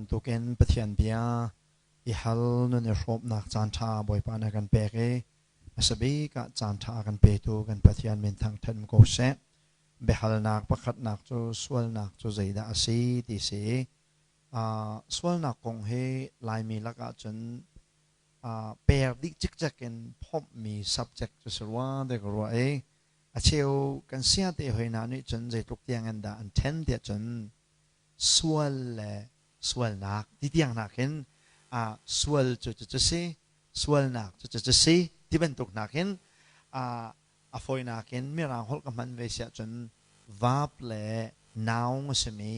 Bantukin Pathian bia i hal nun i hrawmnak caanṭha Bawipa na kan pek i hmasa bik ah caanṭha a kan petu kan Pathian min thangṭhat ko seh. Biahalnak pakhatnak cu sualnak cu zeidah a si ti si. Sualnak kong hi Laimi lakah cun per dih cikcek in phomhmi subject cu si rua ti ka ruah i a cheu kan sia te hoi hna nih cun zeitluk tiang in dah an ṭhen tiah cun sual le sualnak ti tiang hna khin sual cu cu si sualnak cu cu si ti bantuk hna khin a fawinak in mirang holh ka hman ve siah cun verb le noun a simi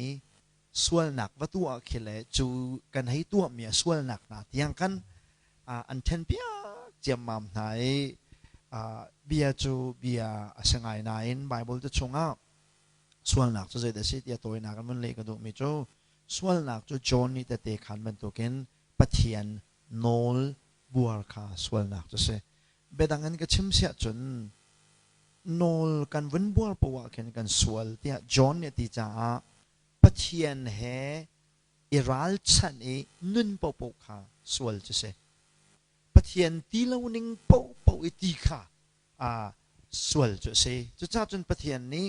sualnak va tuah khi le cu kan hei tuahmi a sualnak hna tiang khan an ṭhen piak ciammam hna i bia cu bia a si ngai nain Bible te chungah Sualnak cu zeidah a si tiah tawinak in vun leh ka duhmi cu sualnak cu John nih tehte khaan bantukin Pathian nawl buar kha sualnak cu a si. Biadang in ka chim siah cun nawl kan vun buar poah ah khin kan sual tiah John nih a ti caah Pathian he i ralchanh i nun paohpaoh kha sual cu si. Pathian ti lo ning paohpaoh i ti kha sual cu a si. Cucaah cun Pathian nih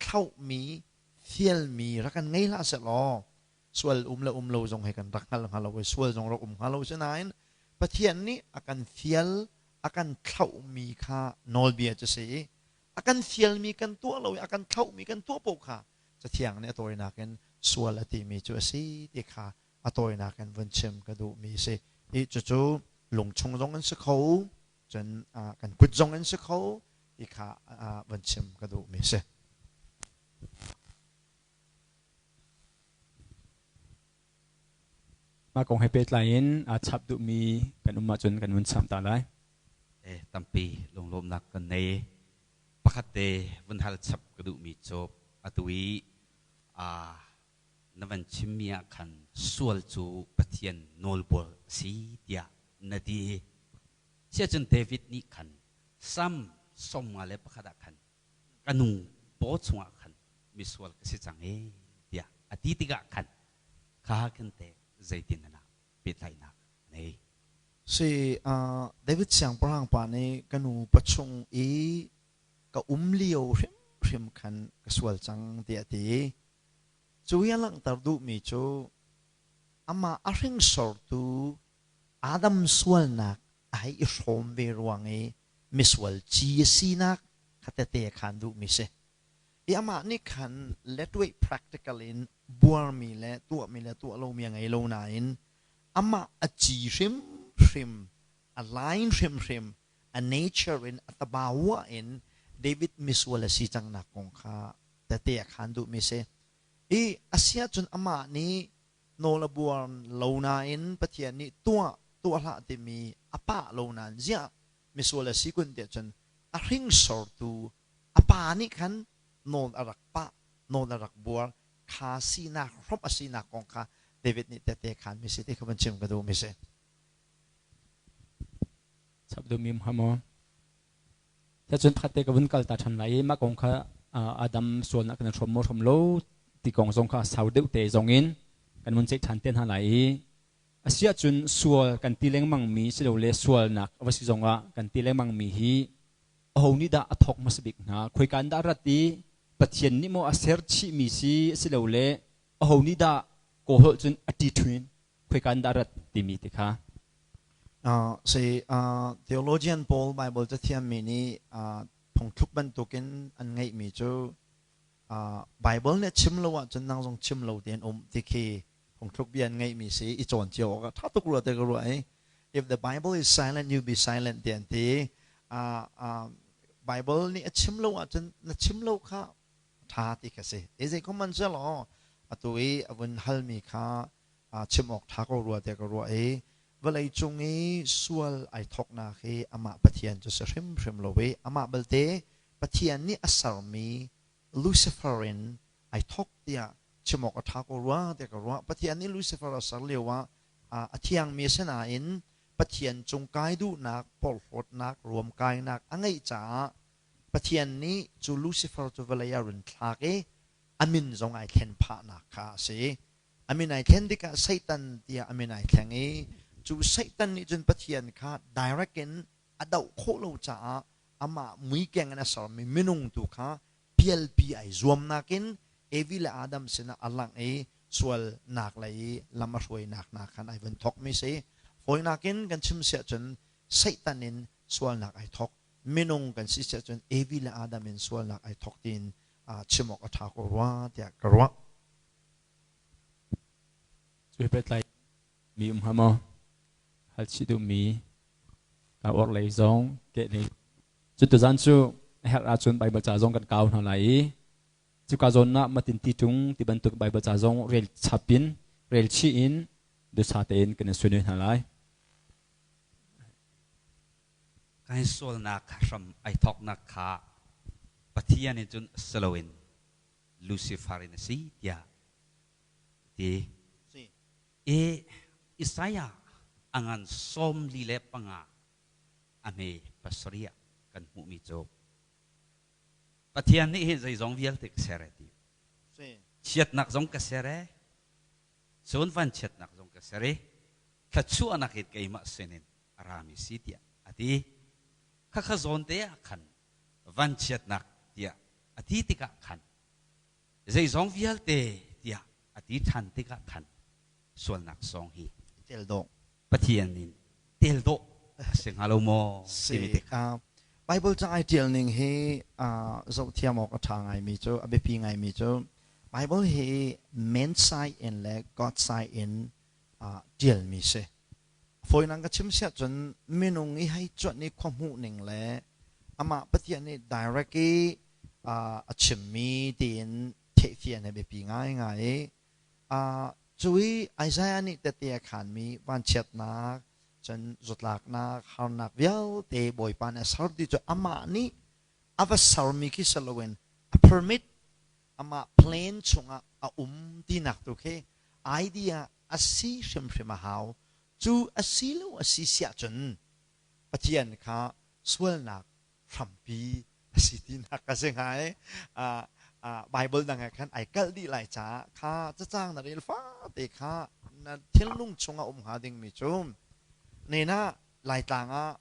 thlauhmi, fialmi rak kan ngei hlah sehlaw sual um le um lo zong hi kan rak hngal hnga lo i sual zong rak um hnga lo. Sinain Pathian nih a kan fial, a kan thlauhmi kha nawlbia cu si i a kan fialmi kan tuah lo i a kan thlauhmi kan tuah paoh kha Cathiang nih a tawinak in sual a timi cu a si ti kha a tawinak in vun chim ka duhmi a si. Hi cucu lungchung zong in si kho, cun kan kut zong in si kho ti kha van chim ka duhmi a si. Mah kong he pehtlai in aa chap duhmi kan um ahcun kan vun chap ta lai. Tampi lunglawmnak kan nei. Pakhat te vun hal chap ka duhmi cu atu i na van chimmi ah khan sual cu Pathian nawlbual a si tiah na ti. Siacun David nih khan Sam 51 ah khan ka nu paw chungah khan misual ka si cang ee tiah a ti tikah khan kha khan teh zeitin na pehtlaihnak a nei. Si David siangpahrang pa nih ka nu pachung i ka um lio hrimhrim khan ka sual cang tiah a ti. Cu hi a langhter duhmi cu amah a hringsortu Adam sualnak a hei i hrawm ve ruang i misual ci a sinak kha tete a khaan duhmi si. I amah nih khan letway practical in buarmi le tuahmi le tuah lomi a ngei lo nain amah a ci hrimhrim, a line hrimhrim, a nature in a tabawa in David misual a si cangnak kong kha tete a khaan duhmi si. I a si ahcun amah nih nawl a buar lo nain Pathian nih tuah tuah hlah timi a pah lo nain ziah misual a si kun tiah cun a hringsortu a pa nih khan nawl a rak pah nawl a rak buar kha sinak hrawmh a sinak kong kha David nih tehte khan mi si ti kha van chim ka duh mi si. Chap duh mi hnga maw? Cun pakhat te ka vun kal ta ṭhan lai i mah kong kha Adam sualnak kan hrawm maw hrawm lo ti kong zong kha sau deuh te zong in kan vun ceih ṭhan te hna lai i a si ahcun sual kan ti lengmangmi silole sualnak a va si zongah kan ti lengmangmi hi aho nih dah a thawk hmasa bik hna khoika in dah rat i Pathian nih maw a ser chihmi si silole aho nih dah kawlholh cun a ṭi ṭhuin khoika in dah rat timi ti kha Si theologian pawl Bible cathiammi nih phungthluk bantukin an ngeihmi cu Bible nih chim lo ahcun nang zong chim lo tein um ti khi phungthluk bia an ngeihmi si i cawn cio awk ah ṭha tuk rua te ka ruah i if the Bible is silent you be silent ti an ti. Bible nih a chim lo ahcun na chim lo kha ṭha ti kha si. E zei ko man law atu i a vun halmi kha chim awk ṭha ko rua tiah ka ruah i vawlei cung i sual ai thawknak hi amah Pathian cu si hrimhrim lo i amah belte Pathian nih a sermi Lucifer in ai thawk tiah chim awk a ṭha ko rua tiah ka ruah. Pathian nih Lucifer a ser lio ah a thiangmi a si nain Pathian cung kai duhnak, porhlawtnak, ruamkainak a ngeih caah Pathian nih cu Lucifer cu vawlei ah run thlak i a min zong ai thlen phahnak kha a si. A min ai thlen tikah Satan tiah a min ai thleng i cu Satan nih cun Pathian kha direct in a doh khawh lo caah amah muikeng in a sermi minung tu kha pialpi ai zuamnak in Evi le Adam sinah a langh i sualnak lei i lam a hruainak hna khan ai vun thawkmi si. Fawinak in kan chim siah cun Satan in sualnak ai thawk. Minung kan si siah cun Evi le Adam in sualnak ai thawk tiin chim awk a ṭha ko rua tiah ka ruah. Cu pehtlai mi um hnga maw? Hal chih duhmi ka orh lei zong keh lei. Cu tuzan cu a herh ahcun Baibal ca zong kan kau hna lai i cuka zawn ah matin ti ṭung ti bantuk Baibal ca zong rel chap in rel chih in dusa tein kan in sunui hna lai. Kan sualnak hram ai thawknak kha Pathian in cun si loin Lucifer in a si tiah ti. I Isaiah a ngan 45 a hme pasarih ah kan hmuhmi cu Pathian nih hin zeizong vialte ka ser e ti. Chiatnak zong ka ser e, cun vanchiatnak zong ka ser i thluachuahnak in keimah sinin a rami si tiah a ti. Khakha zawn te ah khan vanchiatnak tiah a ti tikah khan zeizong vialte tiah a ti ṭhan tikah khan sualnak song hi tel dawh Pathian in tel dawh a si hnga lo maw timi te kha. Bible cang ai ṭial ning hi zoh thiam awk a ṭha ngaimi cu a biapi ngaimi cu Bible hi man side in le God side in ṭialmi si. Fawinak ka chim siah cun minung i hei cuanh i khua hmuh ning le amah Pathian nih direct i a chimmi tiin theihfian hi biapi ngaingai i cu i Isaiah nih tette a khaanmi vanchiatnak cun zawtlaknak harnak vialte Bawipa nih a ser ti cu amah nih a va sermi khi si loin a permit amah plan chungah a um tinak tu khi idea a si hrimhrim a hau. Cu a si lo a si siah cun Pathian kha sualnak hrampi a si tinak a si hnga i Bible dang ah khan ai kalh dih lai caah kha cacang na rel fate kha na thinlung chungah um hnga dingmi cu nena Laitlang ah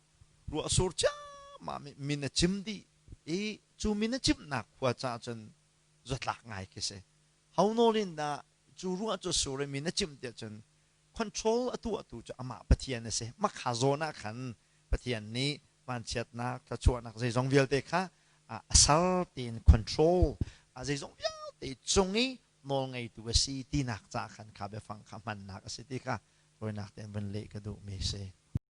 ruah sur ciammam min a cim dih i cu min a cimnak khua caah cun zatlak ngai khi si. Ho nawl in dah cu ruah cu sur i min a cimh tiah cun control a tuahtu cu amah Pathian a si. Makha zawn ah khan Pathian nih vanchiatnak, thluachuahnak zeizong vialte kha a ser tiin control zeizong vialte cung i nawlngeitu a si tinak ca khan kha biafang kha hmannak a si ti kha tawinak tein vun leh ka duhmi si.